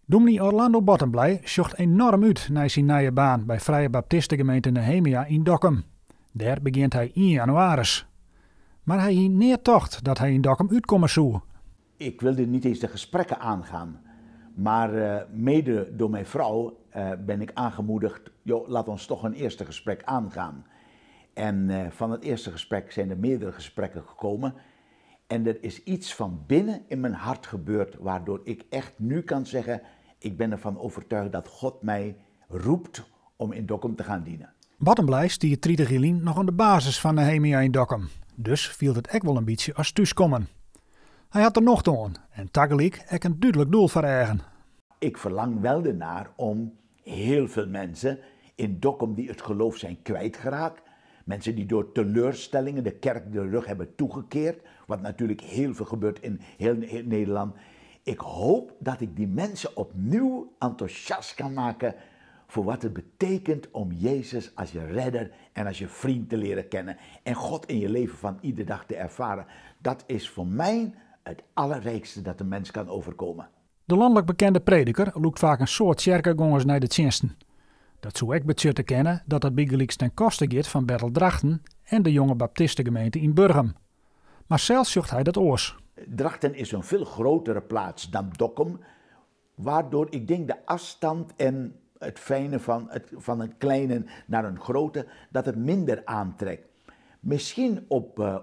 Dûmny Orlando Bottenbley sjocht enoarm út nei syn nije baan by Frije Baptistegemeente Nehemia yn Dokkum. Dêr begjint hy ien jannewaris. Mar hy hie nea tocht dat hy yn Dokkum útkomme soe. Ik wilde niet eens de gesprekken aangaan. Maar mede door mijn vrouw ben ik aangemoedigd, joh, laat ons toch een eerste gesprek aangaan. En van het eerste gesprek zijn er meerdere gesprekken gekomen. En er is iets van binnen in mijn hart gebeurd, waardoor ik echt nu kan zeggen, ik ben ervan overtuigd dat God mij roept om in Dokkum te gaan dienen. Bottenbley stie 30 jier lyn noch oan de basis fan Nehemia yn Dokkum. Dus fielt it ek wol in bytsje as thúskommen. Hy hat der nocht oan en tagelyk ek in dúdlik doel foar eagen. Ik verlang wel ernaar om heel veel mensen in Dokkum die het geloof zijn kwijtgeraakt, mensen die door teleurstellingen de kerk de rug hebben toegekeerd, wat natuurlijk heel veel gebeurt in heel Nederland. Ik hoop dat ik die mensen opnieuw enthousiast kan maken voor wat het betekent om Jezus als je redder en als je vriend te leren kennen en God in je leven van iedere dag te ervaren. Dat is voor mij het allerrijkste dat de mens kan overkomen. De lanlik bekende prediker lûkt faak in soad tsjerkegongers nei de tsjinsten. Dat soe ek betsjutte kinne dat dat bygelyks ten koste giet fan Bethel Drachten en de Jonge Baptistegemeente yn Burgum. Mar sels sjocht hy dat oars. Drachten is een veel grotere plaats dan Dokkum, waardoor ik denk de afstand en het fijne van een kleine naar een grote, dat het minder aantrekt. Misschien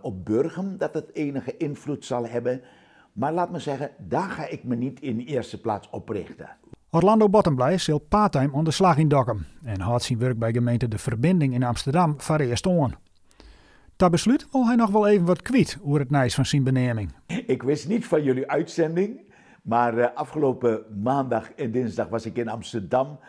op Burgum dat het enige invloed zal hebben, maar laat me zeggen, daar ga ik me niet in de eerste plaats op richten. Orlando Bottenbley sil parttime oan de slach yn Dokkum en hâldt syn wurk by gemeente De Verbinding yn Amsterdam foarearst oan. Ta beslút wol hy noch wol even wat kwyt oer it nijs fan syn beneaming. Ik wist niet van jullie uitzending, maar afgelopen maandag en dinsdag was ik in Amsterdam.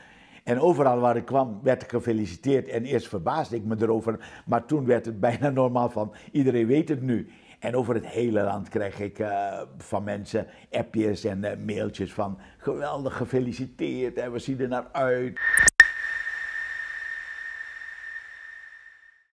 En overal waar ik kwam werd ik gefeliciteerd en eerst verbaasde ik me erover, maar toen werd het bijna normaal van iedereen weet het nu. En over het hele land krijg ik van mensen appjes en mailtjes van geweldig gefeliciteerd en we zien er naar uit.